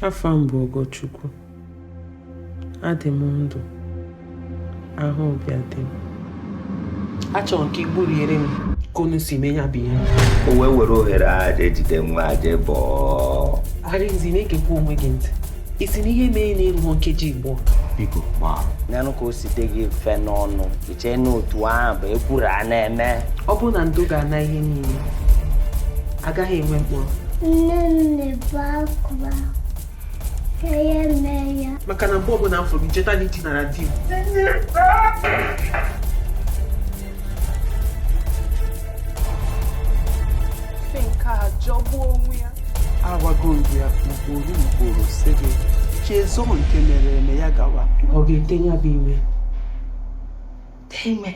Afa m bụ Ogochukwu. Adị m ndụ. Ahụ bịa dị m. Achọrọ m ka ị gburiere m ka unu si mee ya bụ ihe. O wee were ohere a jee jide nwa jee bọọ. Arinze, na-egekwa onwe gị ntị. Ị sị na ihe mee na-erughị nkeji 2. Biko gbaa. Nyanụ ka o si dị gị mfe n'ọnụ, iche n'otu ahụ bụ ekwuru a na-eme. Ọ bụrụ na ndo ga-ana ihe niile, agaghị enwe mkpụrụ. Nne m na-ebe akwa ihe mee ya. Maka na mgbe ọbụla m fụrụ gị, cheta na i dinara di m. Ife nke a jọgbuo onwe ya. Agwago m gị ya ugboro ugboro sị gị chezọọ nke mere eme ya gawa. Ọ ga-ete ya bụ ime. Tee ime.